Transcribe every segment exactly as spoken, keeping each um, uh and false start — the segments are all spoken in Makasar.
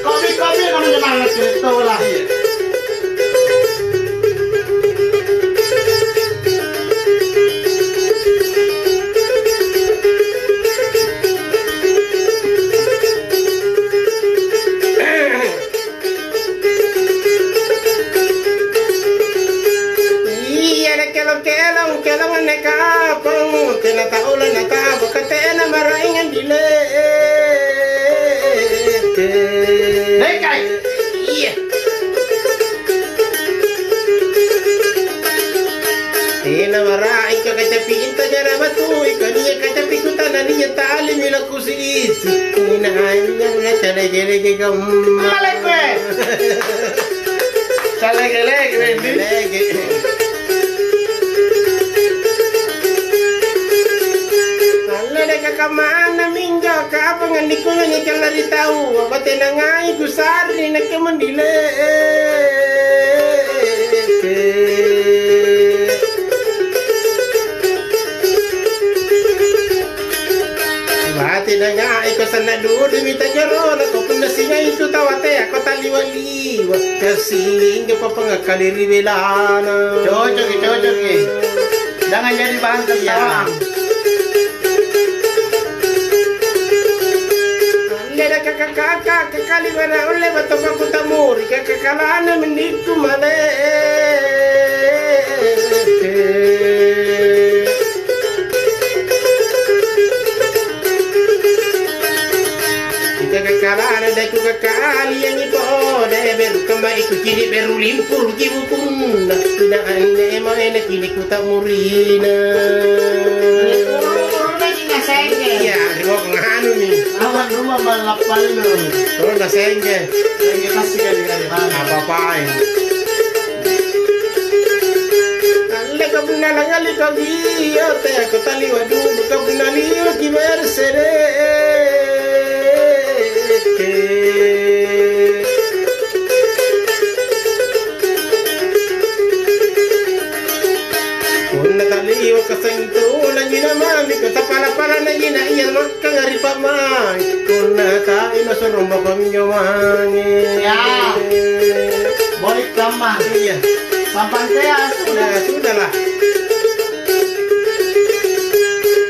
Kopi-kopi kamu jangan cerita lah. Iya, ada kelong-kelong, kelong anne kapang, tena tau la nataba, ka tena maraeng andile. Dekai. Iya. Tena maraeng ka kacapi inta jara batui, ka nia kacapi kutana nia talimi laku Kusi'isi, inai nyarre calege-lege gamma. Lalekwe. Calege-lege, Wendi. Lege. Alle deka kammana minjo, kapang andikuna nikella ri tau, apa tena ngai kusarri nakke mandile. Mate nangaiko sanna' dudumi tajarona, ko punna singai tu tawate ako taliwa-liwa. Kasingga papangakkali ri belana. Cocoki, cocoki. Jangan jadi bahan tertawaan. Iya. Leda kaka-kaka, kakali mana ulle batoko kutamuri, kakakalana mendikku male. Ika kakalana daku kakali yang ipo, dai beru kama iku cini beru limpur ki bukunna. Ina anne mae na cini kutamurina. Iya, ri boko nganu mi. Lawan rumah balla' pallu. Tolong na sengge. Sengge pasti kali kali mana. Apa-apain. Alle ka punna langali kau dia, te aku tali wadudu ka punna liu ki bersere. Punna taliwa kasentona jina mami, kata pala-pala na jina iya makkanga ri pa'mai. Punna taima surung boko minjo mange. Ya. Boli kamma. Iya. Sampantea sudah. Nah, sudahlah.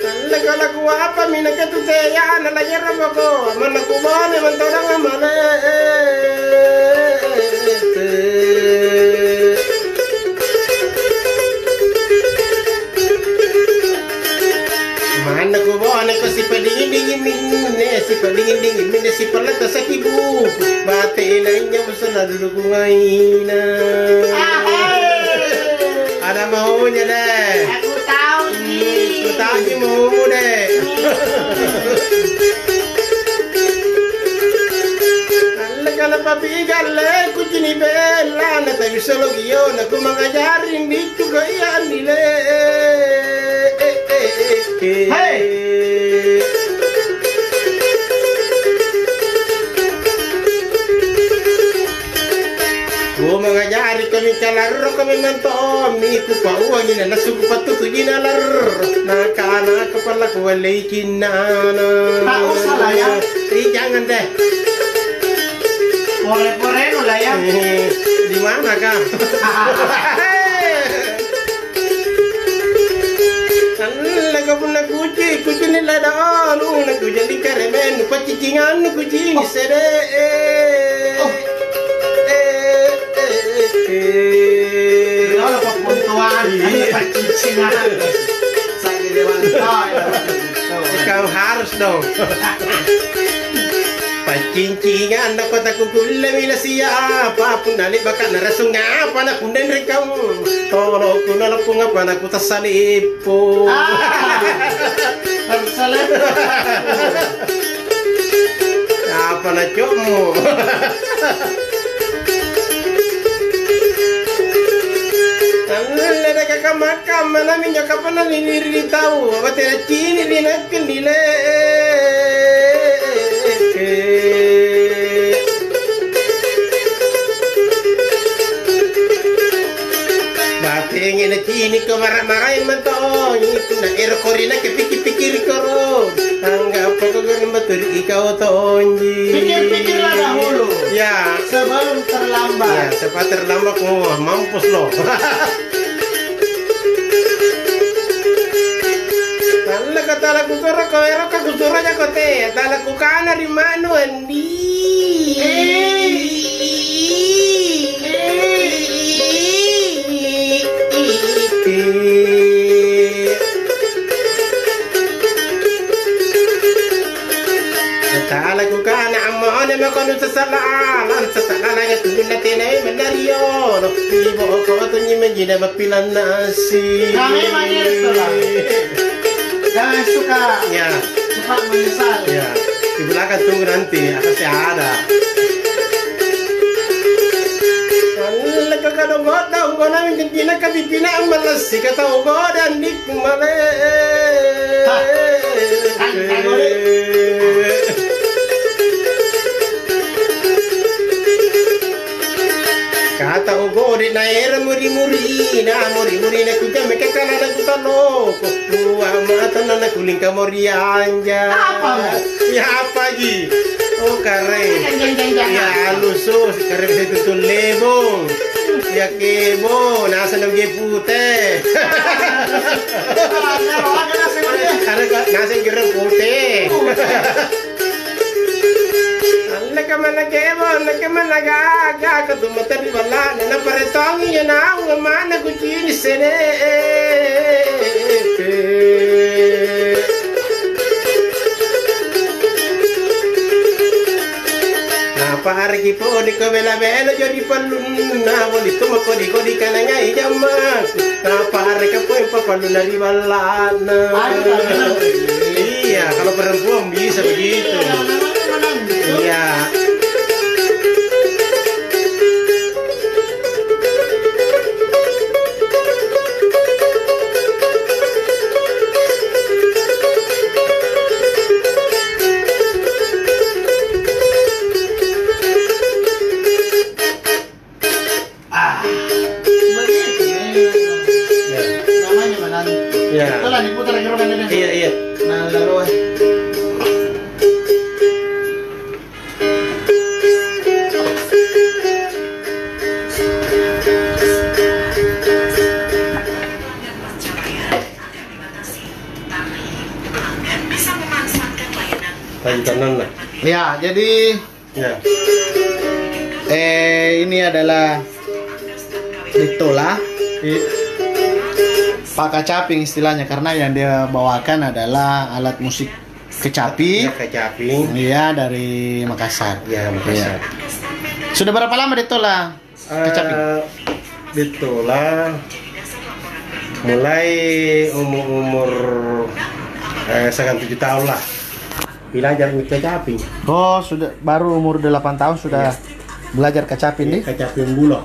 Alle kala kuapa minaka tu teya na lajara boko, manna kubone mantodang amane. Manna kuboneko sipadinging-dinging minne, sipadinging-dinging minne, sipallata saki buku. Batena injo busana dulu kungaina. Ahai. Ada maunya deh. Aku tahu, Ji. Hmm, aku tahu, Ji, maumu deh. Hmm. Alle kana papi galle kucini bella, na tabi solo gio, na kumangajari. Hei! Kumangajari kami kalarro kami mantomi, kupauangi na nasu kupatutuji na larro. Nakana kepala kuwalei cinnana. Tak usah lah ya. Ih, jangan deh. Pore-porenu lah ya. Eh, di mana kah? Alleka punna kuci, kucini lada anu, na kujali karemennu, paccicingannu kucini sede. Eh, eh, eh, eh. Riolo pakkontoang, iya, paccincingang. Sakit dewan kau, ya. Kau harus dong. Paccincingang na kota kukulle mina siapa, punna le'baka narasung apa na kundenre kau. Tolokku nalappung apa na kutassalippu. Ah, tassalippu. Apa na cokmu? Alle deka kamma-kamma naminjo kapanna niliri ri tau, batena cini ri nakke nile. Tenge nacinikko mara-maraeng mantongi, punna erokko ri nakke pikir-pikirikko ro. Anggappako garring battu ri ikau tonji. Pikir-pikirlah dahulu. Ya. Sebelum terlambat. Ya, sebab terlambat, oh, mampus lo. Talleka tala kusuroko, erokka kusurojako te, tala kukana ri manu andi. Tala kukana ammo'one mako nusasala, lansasala nanga tunna tenai manna riolo. Ri boko tonji manjina mappilannasi. Kami manirsa, Bang. Jangan suka, ya, cepat menyesal. Ya, di belakang tunggu nanti, atasnya ada. Alleka kadong godang, godang janjina kapipina ammallassi katau godang di male. Hah? Kan, kan, kan. Kata ugodi naerang muri-murina, muri-murina kujammeka kana nakutaloko. Rua mata nana kulingka mori anja. Apa mo? Ya apa ji? Oh, kareng. Jangan, jangan, jangan. Ya alusus, kareng saya tutun lebong. Ya kebo, nasa na gie pute. Ada, ada nasi mo dia. Ada ka-, nasi gereng pute. Alleka manna kebo, alleka manna gaga, katumata ri balla'na, napare tongi ya naung manna kucini sene. Apa areki podi ko bela-bela jari pallunna, boli tu mako di kodi kanangai jamma. Apa areka poi papallunna ri balla'na. Aduh, iya, kalau perempuan bisa begitu. Iya. Ah, begitu, eh. Ya. Namanya menantu. Ya. Telah diputar ke rumah nenek. Iya, iya. Nah, lalu, eh. Lanjutanna. Ya, jadi, ya, eh, ini adalah Bettola. Iya. Pak Kacaping istilahnya, karena yang dia bawakan adalah alat musik kecapi. Ya, kecapi. Iya, dari Makassar. Ya, Makassar. Iya. Sudah berapa lama, Bettola? Kecapi. Eh, Bettola mulai umur-umur, eh, sekitar tujuh tahun lah. Belajar kecapi. Oh, sudah, baru umur delapan tahun sudah. Iya. Belajar kecapi nih? Kecapi bulo.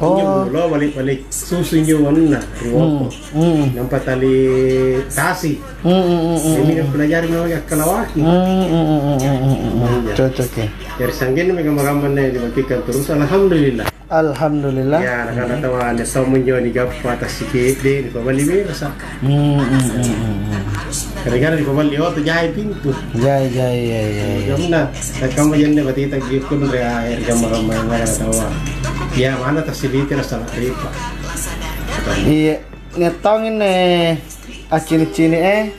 Oh. Injo bulo balik-balik susu injo manna, ri boko. Hmm. Nampa tali tasi. Hmm, hmm, hmm, hmm. Ini kan pelajari memang akkalawaki. Hmm, hmm, hmm, hmm, hmm, hmm, hmm. Iya. Cocok ya. Jari sanggenna mega magamma nai dibaktikan terus, alhamdulillah. Alhamdulillah. Ya, nakana taua, anne taummo injo nigappa tassike'de, nipaballi berasa. Hmm, hmm, hmm, hmm, hmm. Gara-gara nipaballi oto, jai pintu. Jai, jai, jai, jai, jai. Gamna, takkamma jenne batita gikkun ri air gamma-gamma yang ada taua. Ya, mana tassiliti rasa nak ripa. Iya. Nia' tongi anne accini'-cini', eh,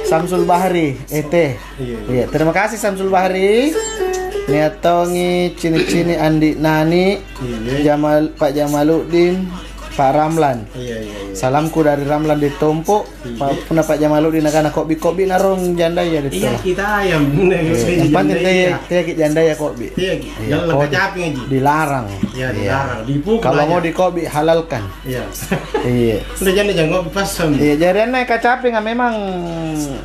Samsul Bahri, eh, teh. Iya, iya. Iya, terima kasih Samsul Bahri. Nia' tongi cini'-cini' Andi Nani, iya, Jamal, Pak Jamaluddin, Pak Ramlan. Iya, iya, iya. Salamku dari Ramlan di Tompo. Iya. Pak, punna Pak Jamaluddin nakana ko'bi-ko'bi narung jandaya di. Iya, kita ayam. Iya, yang penting teh, teh jandaya ko'bi. Iya, iya, jangan ko'bi. Dilarang. Iya, iya, dilarang. Dipukul aja. Kalau mau diko'bi, halalkan. Iya. Iya. Udah, jangan, jangan ngopi pasang. Iya, jari anne kacapinga memang,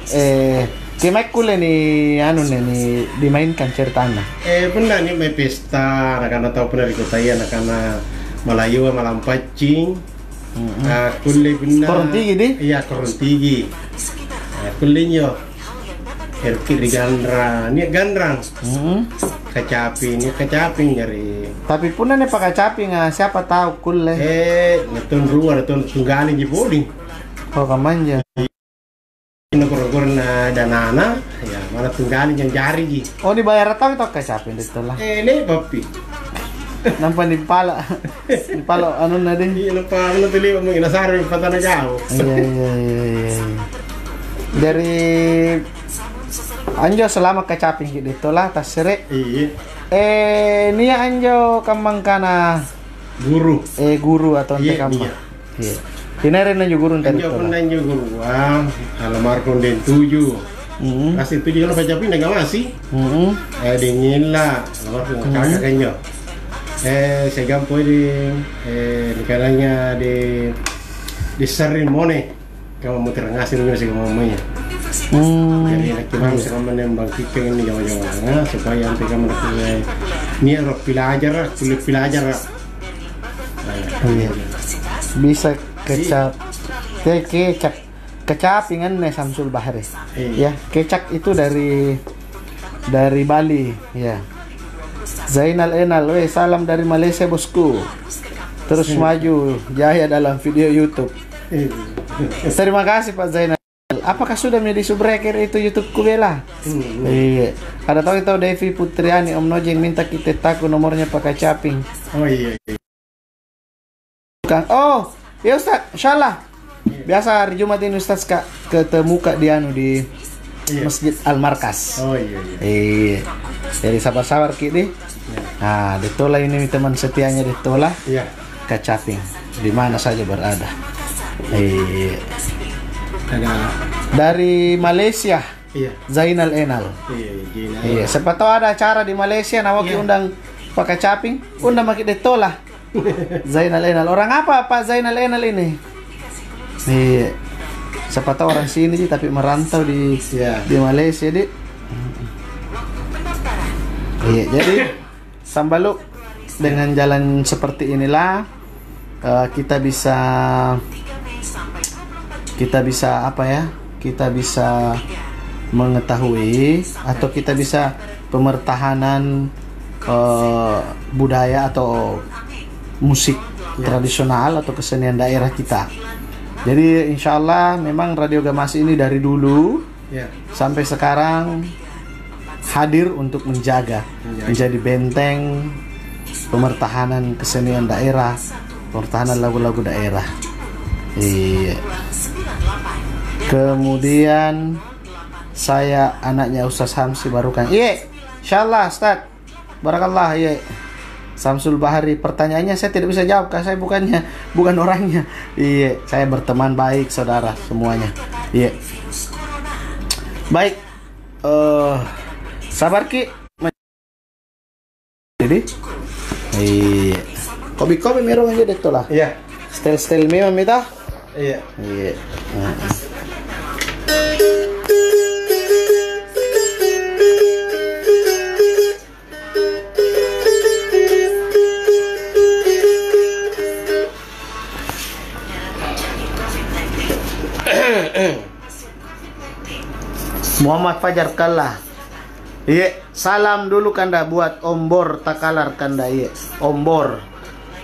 eh, kemae kulle ni anu ni, ni dimainkan ceritanna. Eh, punna ni mai pesta, nakana tau punna ri kotaya, nakana Malayua malampaccing. Mm-mm. Ah, kulle punna Korong Tigi di? Iya, Korong Tigi. Ah, kulle injo. Erki ri Ganra, nia' Ganrang. Mm-mm. Kacaping, kacaping jari. Tapi punna nia' pakacapinga, siapa tau kulle? Eh, natong rua, natong tunggalingji pole. Oh, kamanja. Ina goreng-goreng na danana, ya, mana tunggalingji jariji. Oh, nibayara tau tau kacaping, betul lah. Eh, le'ba'pi. Nampa nipala', nipala' anunna deh. Iya, nampa anu tu le'ba' mungkin nasare patana jauh. Iya, iya, iya, iya, iya. Jari anjo selama kacapingki' dettola tassere'. Iya. Eh, nia' anjo kammangkana Guru. Eh, guru atau antekamma? Iya, iya. Iya. Inai arenna anjo guru antekamma? Anjo punna anjo gurua, almarhum Deng Tuju. Mm. Pasti Tuju kalau baca pindah gak masih. Mm. Eh, Deng Ella, almarhum kakak anjo. Eh, siagang pole di, eh, nikanaya di, di Serring Mone. Kamma muterang ngaseng juga sih kamma mamanya. Hmm. Jadi, nakke mami sekamma membangkitkan ini jama-jamanga, supaya antekamma nakke nia' ro pilajara, kulle pilajara. Nah, iya. Bisa kecap, ke-, kecap, kecaping anne Samsul Bahri. Iya. Ya, kecap itu dari, dari Bali, ya. Zainal Enal, weh, salam dari Malaysia, bosku. Terus maju jaya dalam video YouTube. Iya. Terima kasih, Pak Zainal. Apakah sudah mi di-subscribe itu YouTube-ku, Bella? Hmm. Iya. Ada tau itu Devi Putriani, Om Nojeng, minta kita taku nomornya Pak Kacaping. Oh, iya, iya. Kang, oh, ya Ustaz, insyaallah. Biasa hari Jumat ini Ustaz Ka, ketemuka di anu, di Iya. Masjid Al Markas. Oh, iya, iya. Iya. Jadi sabar-sabar ki deh. Iya. Nah, Detola ini teman setianya Detola. Iya. Kacaping. Di mana saja berada. Iya. Ada. Dari Malaysia. Iya. Zainal Enal. Iya, iya, Zainal. Iya, siapa tahu ada acara di Malaysia, nawaki Iya. undang Pak Kacaping, undang maki Detola. Zainal Enal. Orang apa Pak Zainal Enal ini? Iya. Siapa tahu orang sini sih, tapi merantau di Iya. di Malaysia, Dik. Iya, jadi sambalu dengan jalan seperti inilah, eh, kita bisa, kita bisa apa ya? Kita bisa mengetahui atau kita bisa pemertahanan, eh, budaya atau musik tradisional atau kesenian daerah kita. Jadi, insya Allah memang Radio Gamasi ini dari dulu Ya. sampai sekarang hadir untuk menjaga, Menjaga. menjadi benteng pemertahanan kesenian daerah, pemertahanan lagu-lagu daerah. Iya. Kemudian saya anaknya Ustaz Hamsi Barukang. Iya, insyaallah, Ustaz. Barakallah, iya. Samsul Bahari, pertanyaannya saya tidak bisa jawab, Kak. Saya bukannya, bukan orangnya. Iya, saya berteman baik, saudara, semuanya. Iya. Baik. Eh, sabar ki. Jadi, iya. Kopi-kopi merong aja deh, tola. Iya. Style-style memang mita. Iya. Iya. Heeh. Muhammad Fajar Kalla. Iye, salam dulu kanda buat Ombor Takalar kanda, iye. Ombor.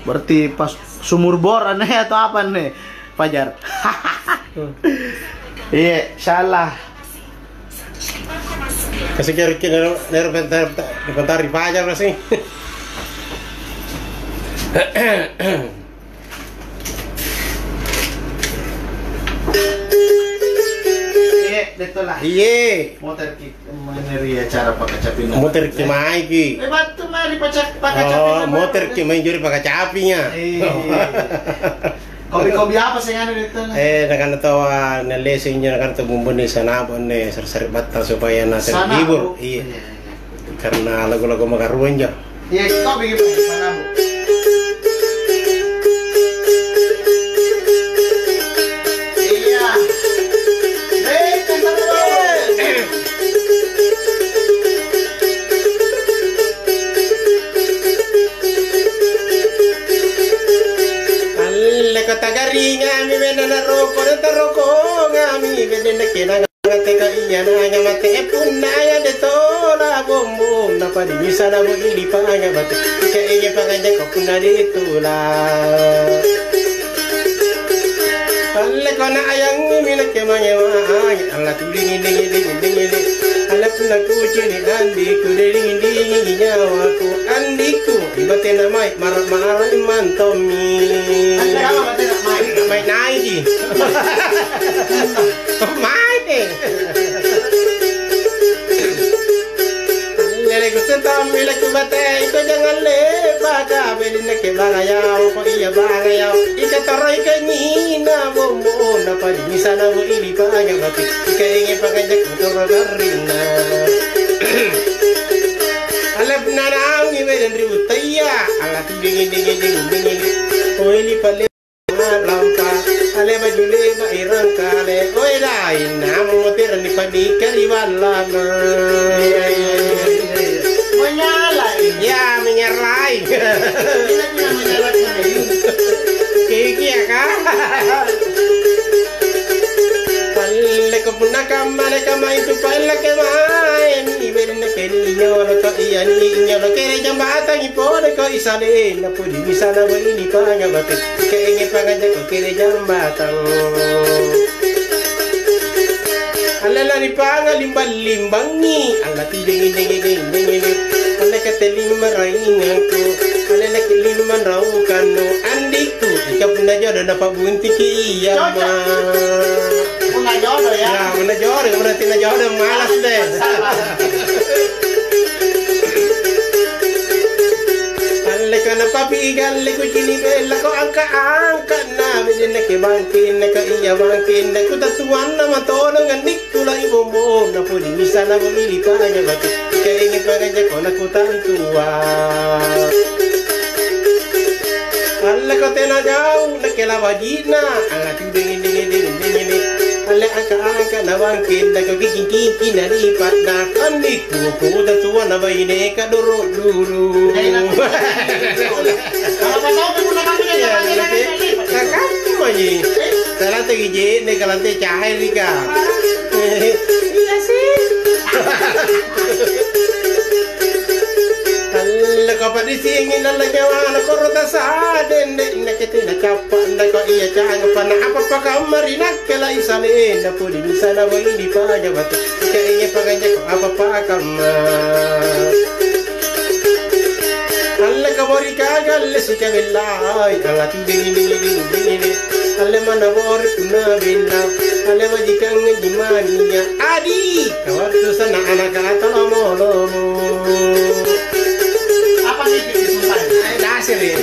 Berarti pas sumur bor aneh atau apa nih, Fajar? Iye, salah. Kasi kira kira nero, nero bentar, bentar Fajar masih. Iye, betul lah. Iye. Motor ki, meneri acara pakacapinna. Motor ki mai ki. Eh, battu mari pacak-, pakacapinna. Oh, motor ki mai juri pakacapinga. Iya. Kopi-kopi apa sih yang ada di sana? Eh, nakana tawa, nalesing je, nakana tawa bumbuni sanabu anne, sari-sari battang supaya na terhibur. Sanabu? Iya. Iya, iya. Karena lagu-lagu makaruan ja. Iya, kita bikin apa? Mana, Bu? Iya. Eh, kita tahu. Alle kota garingami, benda na roko, na taroko ngami, benda na kenanga. Mate ka iya nanya mate, eh, punna aya de tola bombong, na Pada misalna boini panga batu, ika inge pangajakko punna ditula. Alleko na ayangi mi nakke mange-mange, alla tu dinging, dinging, dinging, dinging, dinging. Alla punna kucini' andiku, dinging, dinging nyawaku, andiku, ibatena mai, mara-mara mantommi. Mai naiki. Mai. Leleku setammi laku batei, ko jangang le'baka, belinna ke bangayao, ko iya bangayao, ika toroi kanyina bombona, padi misalna bo ili panga batu, ika inge pangajakko toro garrinna. Alepna naungi bedeng ri buttaya, alati dingin, dingin, dingin, dingin, ko ili pale. Lampa, ale baju leba irang kale, oe dai, namo moterang nipadika ri balla'na. Menyala, eh. Ya, menyala. Iya, iya, menyala, eh. Kiki ya, Kak? Alleko punna kammana kamma itu pallake mae, ni benne keni nyolo to iya ni nyolo kere jambatangi pole ko isale. Pudi misalna baine panga batu, kenge pangajako kere jambatang. Alla lari panga limbang-limbangi, alla tu denge-denge, denge-denge, alla kate limbang raingangku, alla laki limbang raukannu, andikku, ika punna jodo napa'buntiki iya. Cocok. Ma. Punna jodo, ya? Ya, punna jodo, berarti na jodo, malas deh. Alleka napapi igalle kucini bellako angka-angka'na, bedenna ke bangkenna ka iya bangkenna, kutatuanna matodong annikku lai bombonna, pudi misalna bongili panya batu, kaingi pangajako nakutantua. Alleko tena jauh, nakke labaji'na, alla tu dingin, dingin, dingin, dingin, alle angka-angka na bangkenna, kau kicing-kicing na lipa' na kandikku, kutatuanna baine kadoro dulu. Apa tahu tu punna kami yang Iya, jalan-jalan nanti. Kan lipat. Kakammaji. Talante gijene, kalante cahairika. Iya sih. Alleko padisingin alla nyawana korota sadende, naketena cappa, nako iya canga pana apa pakamma ri nakke lai salena pudi misalna baine panya batu. Kaingi pangajako apa pakamma. Alle kabori kagalle sikabellai, alla tu dingin, dingin, dingin, dingin. Alle mana bori punna bella, alle bajikang jimania. Adi, kawattu sana anaka atau lomo-lomo. Apa nih disumpah? Dasir ya.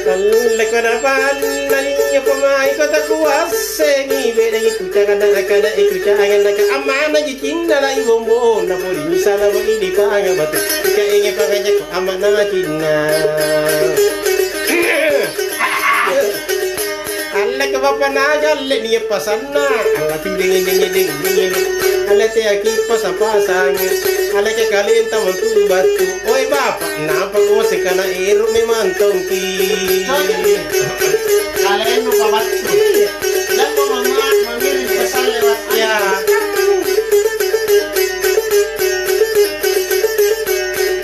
Alleko napanna injo pamaiko takuassengi, bedangi kucagana kada ikucagana ka ammana jicinna lai bombona poli misalna mo ini panga batu. Ika inge pangajako ammana cinna. Alleko bapana galle nia pasanna. Alla tu dingin, dingin, dingin, dingin. Alla teaki pasa-pasangi. Alla ke kalenta mantu battu. Oi bapa, nampa kuasseng kana ero memang tongki. Kalennu pabattu. Iya. Lampa mama mangiring pesan lewat. Ya.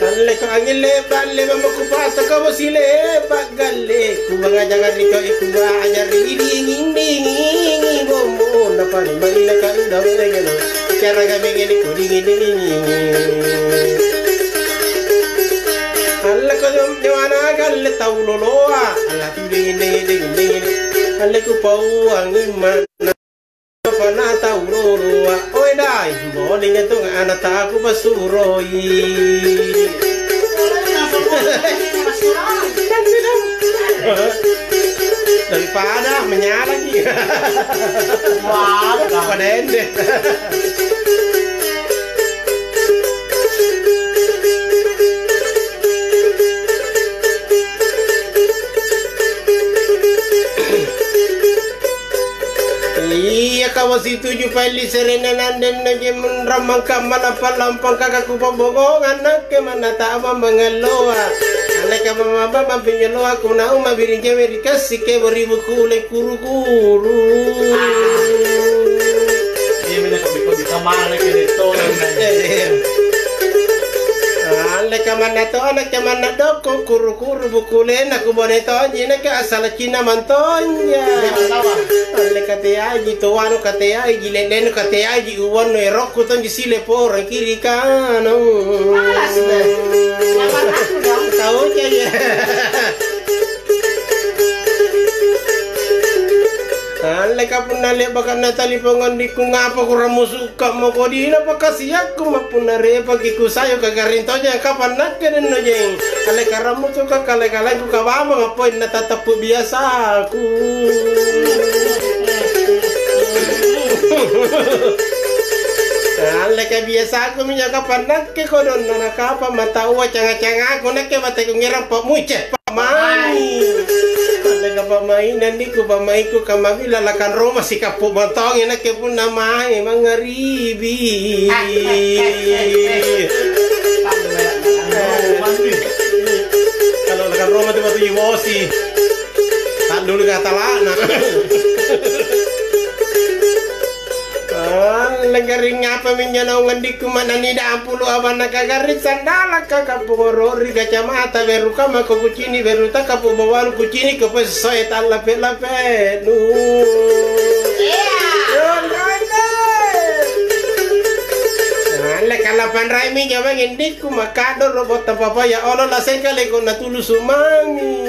Alleko angin lebat, lebat mako pasaka bosi lebat galle. Kubanga jangan riko ikubajari dingin-dingingi bombo. Napani malina kalu dawere gelo. Cara gamengele ko dingin-dingingi. Alleko nyawana galle tau loloa. Alla tu dingin-dingin-dingin. Alleko pauang imana. Apa na tau loloa. Oi dai, boling itu ana taku basuroi. Daripada menyala ki. Wah, pada ende. Iya, kawa situju pailli serenna nandennaki munrang mangka malappa-lampang kaka kupabongongang nakke manna ta'bang mangalloa. Aleka mama bambang pinjoloa kunaung mabiring jewe ri kassi kebo ri bukule kuru-kuru. Mare ke tolong. Alle kamanna to, nakke manna dokko, kuru-kuru bukulena, kubone tonji, nakke assala cina mantonja. Alle kateaji, toanu kateaji, lelenu kateaji, uwannu erokku tonji sile porang kiri kanang. Malas deh. Tau caya. Alleka punna le'baka natalipong andikku, ngapa kurang musu'? Kamma kodina pakasiakku, ma punna repaki kusayu kagarring tojeng, kapang nakke nenno jeng. Alle karammusuka kale-kalengku kabamang appoinna tatappu biasaku. Alle kabiasaku minjo kapang nakke kodonna nakapang mataua canga-cangaku nakke batteku ngerang pa'mucce. Pamai. Nakke pamainanni kupamaiku kamabila lakanroma sikappu bontongi nakke punna mae mangngaribi. Kalau lakanroma tu batu iwosi. Tandulu katalana. Ah, lengkaring apa minjo naung andikku manani dampulu abanna kagarring sandalaka kapungorori kacamata beru kamako kucini beru takapu bawalu kucini kepe soe tallape-lape nu. Iya. Yonrande. Alle kalapanrai minjo mange andikku makadoro botta papaya olo lasengkaleko natulusu mami.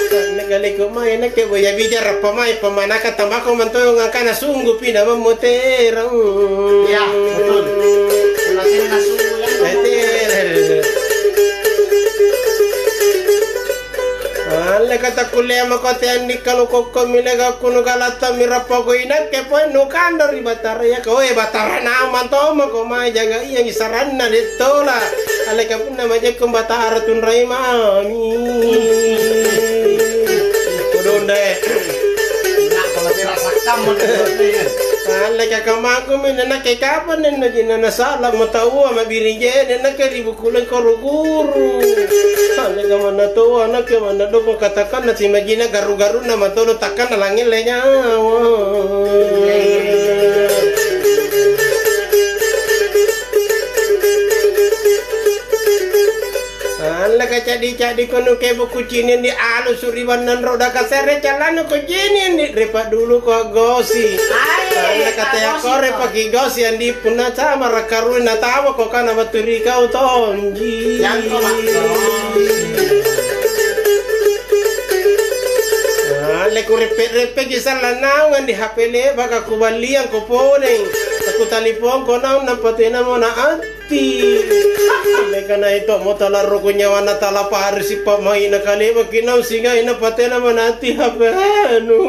Nakaleko mae nakke boya bicara pamae pamanaka tambako mantoyong angkana sunggupi namammoterang. Iya, betul. Kalau tidak sungguh ya. Betul. Alle kata kullea mako teanni kalau kokkomi lega kunu galatta mirappako inakke poe nukando ri Bataraya koe Batara naung mantomako mae jaga iangi saranna dettola. Alle kapunna majekko Batara tunrai mami. Kodonde. Nah, kalau tidak sakam. Alle kakamangkumi nanakke kapang nenno jinna nasala mataua mabiring jene nakke ri bukuleng koro-koro. Alle kamanna toa nakke manna doko katakanna simajina garu-garunna matolo takkanna langngelle nyawa. Allaka ca'di-ca'di kono kebo kucini' di alusu ri bannang roda kasere callannu kucini' di repa dulu ko gosi. Allaka tea kore paki gosi andi punna camara karui natawa ko kana battu ri kau tonji. Alle kureppe-reppeki sallang naung andi H P lebaka kuballiang ko poneng. Aku talipongko naung nampa tenamo na atti. Mekana itu mo talarroko nyawana talaparisi pamaina kalebaki naung singai napatena manatti H P-nu.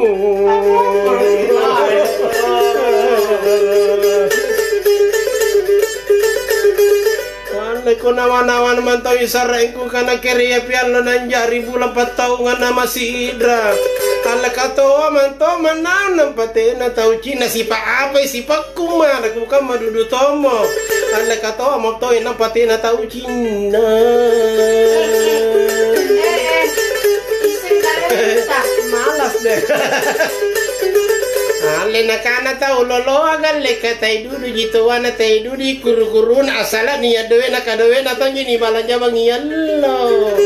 Alleko nawa-nawa mantau isara'ingku kana kereapi allo nanjari bulang pattaungang na masi'ra. Alleka toa mantau mannang nampa tena tau cinna sipa' apai sipakkumma nakukamma dudu tommo. Alleka toa mantau nampa tena tau cinna. Malas deh. Alle nakana tau loloa galle katai duduji toana tai dudi kuru-kuruna, assala nia' doena, kadoena tonji nibalanja bangi allo.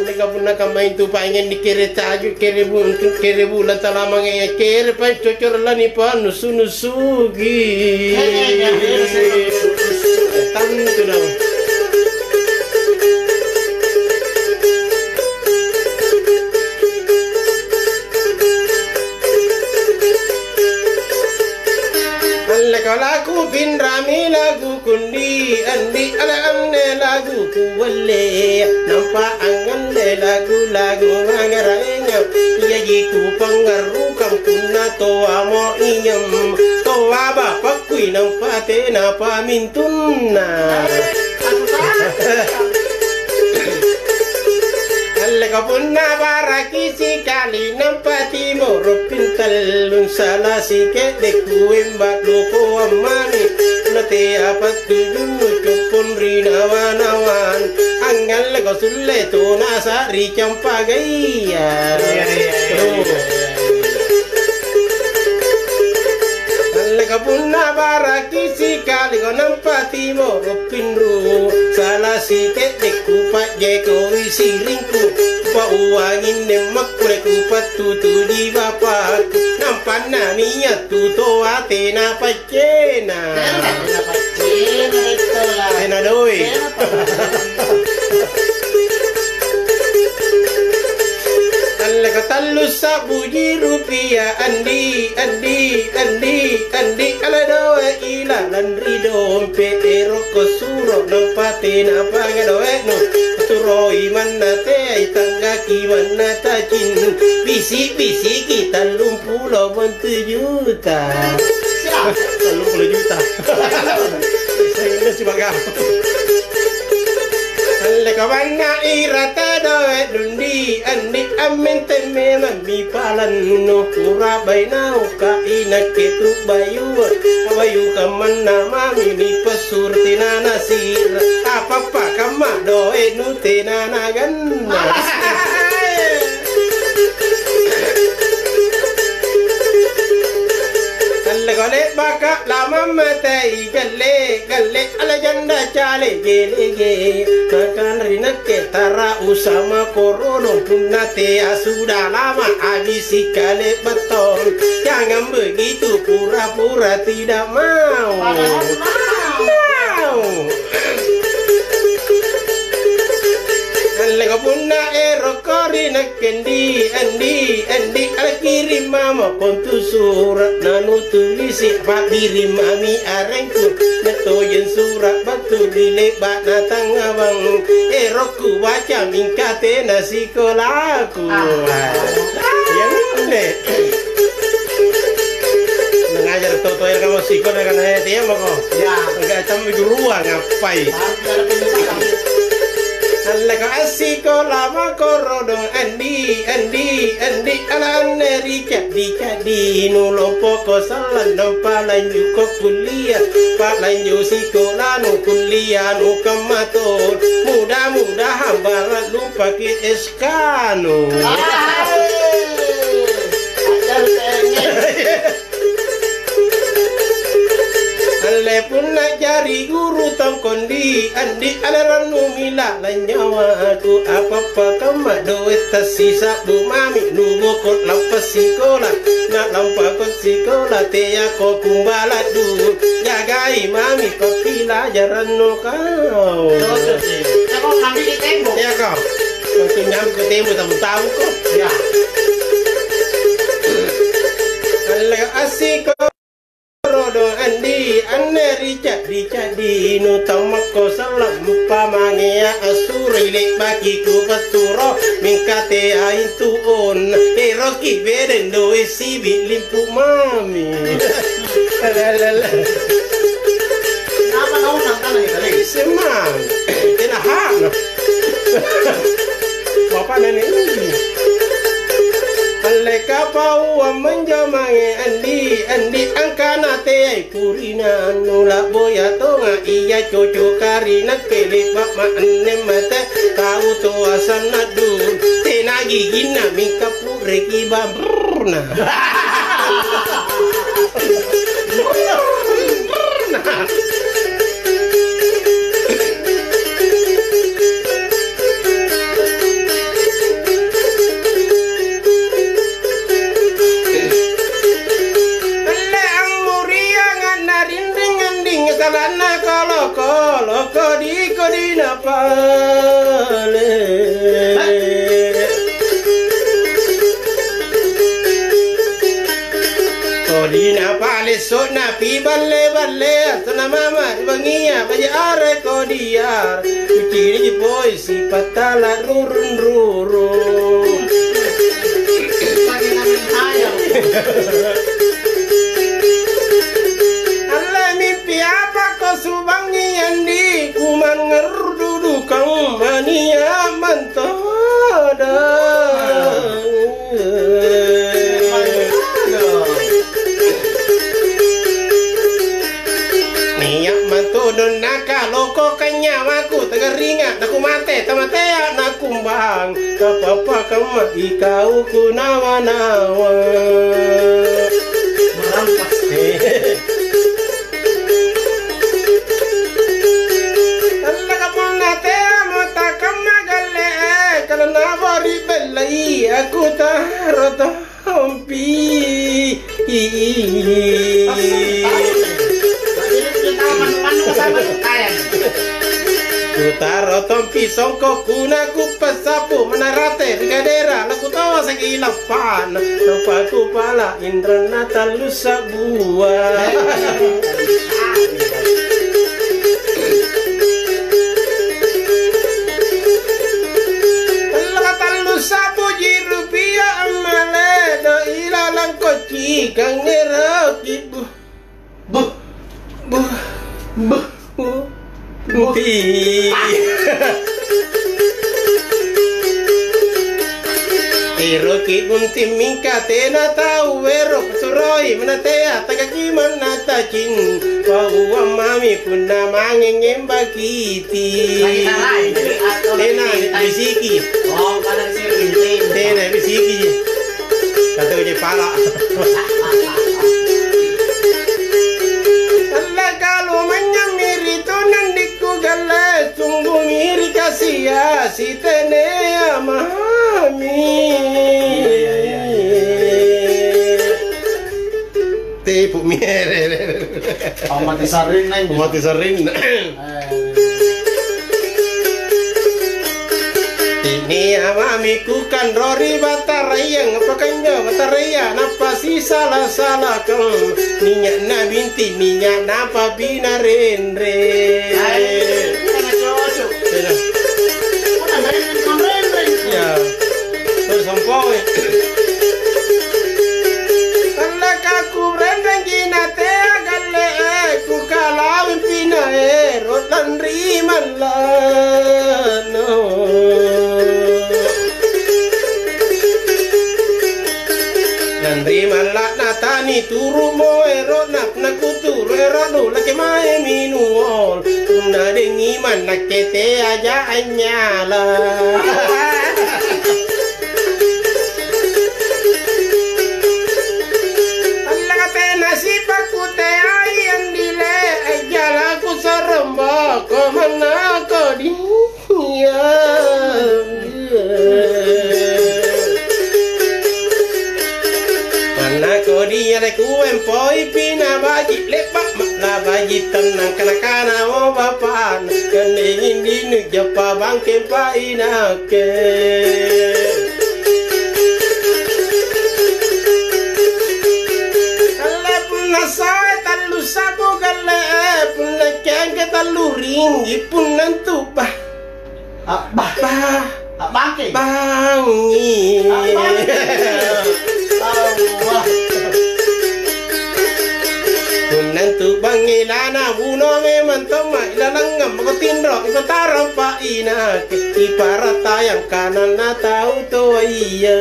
Maka punna kamma intu paengang nikere taju, kere buntu, kere bulang talamanga kere pancocoro lanipanusu-nusuki. Tantu dong. Alleka laku pinrami lagu kundi andi ala anne lagu kuwalle nampa angngalle lagu-lagu mangaraenga iaji kupangngarukang punna toamo inem toa bapakkui nampa tena pamintunna. Alleka punna baraki sikali nampa timoro pintallung sala sike'de kuemba dokoang mami natea pattujunnu coppong ri nawa-nawang angngalleko sulle tona sa'ri campagaya. Iya, iya, iya, iya. Alleka Punna baraki sikali ko nampa timoro pinru, sala sike'de' kupa'jekoi siringku, pauanginne makkule kupattutuji bapakku, nampanna nia' tu toa tena paccena. Tena, tena paccena, Bettola. Tena doe'. Tena paccena. Alleka tallu sa'buji rupia, andi, andi, andi, andi, ala doe'i lalang ri dompe', erokko suro nampa tena panga doe'nu, suroi manna teai tanggaki manna tacin, bisi-bisiki tallumpulo bontu juta. Tallumpulo juta. Saya indah si Bagam. Alleka manna irata doe' dundi, andi ammenteng memang mi palannu, pura bainauka inakke tu bayua, bayuka manna mami ni passurti nanasira, apa-apa kamma doe'nu tena naganna. Alleko le'baka lamammatei galle, galle ala janda cale jelege. Nakana ri nakke tara usama korono punna tea sudah lama abisi kale beton. Jangan begitu pura-pura tidak mau. Mau. Alleko punna erokko ri nakke andi, andi, andi, alkirim mamo kontu sura' nanutulisi pa'biring mami arengku, natojeng sura' battu ri le'ba'na tangngabang. Erokku baca mingka tena sikolaku. Ah. Iya, nne. Mengajar toto air kamu sikol dengan ayat iya mako. Ya. Enggak, cam itu ruang ngapai? Tapi ada penyesalan. Allaka assikola mako rodong andi, andi, andi, ala anne ri caddi-caddi nu lompoko sallang nampa lanjuko kuliah, pa lanjut sikolanu kuliah nu kammato, mudah-mudahan bara lumpaki S K nu. Ah, eh. Ajar tenge. Alle punna jari guru tongkondi, andi alerannumi lalang nyawaku, apa-apa kamma doe' tassisa'bu mami, nuboko lampa sikola, nalampako sikola, teako kumbala'du, jagai mami pappilajarannu kau. Cocok, sih. Cakko, kambili tembok. Iya, kau. Untuk nyampe tembok tabu-tabuko. Iya. Alle assiko. Rodo andi anne ri caddi-caddi nu tammakko sallang, umpamangea assuroi le'baki kupassuro, mingka teai intu on, eroki bedeng doe' sibi' limpu mami. Lalalala. Kenapa kau nantang nih, Kale? Semang, tena hakna. Bapak nenek ini. Alle kapauang manjo mange andi, andi angkana teai purina anu la'boya tonga iya cocoka ri nakke le'ba' ma anne mate tau toa sanna' dulu. Tena giginna mingka pureki bambrna. Alle ammurianga narinring anding salanna kolo-kolo kodi-kodina pale. Kodina pale so'na pi balle-balle, asana mama ri bangngia baja are kodiar. Kucini'ji poi sipattala rurung-rurung. Alle mimpi apako subangngi andi, kumangngerru dudukang mania' mantodong. Nia' mantodong nakaloko kanyawaku, tagarringa' nakumate, tamatea nakumbang, kapappakamma ikau kunawa-nawa. Marampas. Bellai aku taro tompi. Kutaro tompi songkokku na kupassapu manarate ri kadera, nakutawa saki lappana, nampa kupala inranna tallu sabua. Tallu sapuji rupia ammaledo ilalang kocikang eroki. Buh. Buh. Buh. Buh. Bunting. Eroki bunting mingka tena tau ero' kusuroi manatea tagaki manna tacing. Pauang mami punna mange ngembaki. Lagi tarai, jadi atau lagi Tena, tarai? Bisiki. Oh, pada si Rinting. Tena, bisiki. Kata uji pala. Alle kalu manyammi ri tunang dikku galle, tunggumi ri kasia, si tenea mami. Iya, iya, iya, iya. Tepu mi. Oh, mati sarrinna ini. Mati sarrinna. Eh. Ini amami kukanrori bataraiyang, pakanjo bataraiya, napasi sala-salakang. Minyak na binti, minyak na papi na renre. Eh, ini cocok. Iya. Bukan renre, bukan renre. Ya. Terus sampai. Allaka kurenrengji natea galle'e, kukalawing pinaero lanri malla'na. Lanri malla'na tani turu'mo ero'na, punna kuturu ero'nu laki mae minuol. Punna dengi mannakke teaja anynyala. Allaka tena sipakku teai andile, ajjala kusoromboko manna kodia. Manna kodia le kuempoi pina baji', le'ba' ma'na baji' tennang kana-kanamo bapa'na, kandenging dinu jappa bangkeng pa ina. Ke. Alle punna sae tallu sabu galle'e, punna kengke tallu ringgi, punna antu bah. Ah, bah. Bah. Ah, bangke. Bangi. Ah, bangke. Allah. Punna antu bangi lana buno memang tomma ilalangngang mako tinro, iko tarompa ina. Iparatayang kananna tau toaya.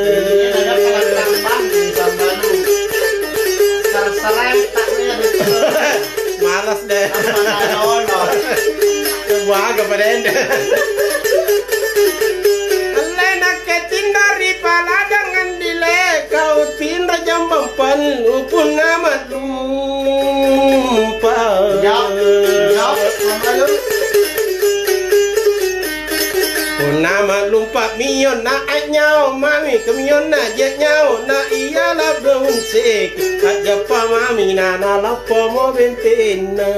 Malas deh. Buaga pada ende. Alle nakke tinro ri paladang andile, kau tinro jambang pallu punna ma'lumpa. Jawab, jawab, mama lu. Punna ma'lumpa mionna a'nyao mami, kamionna je' nyaona ia labonseki. A'jappa mami na nalappomo bentenna.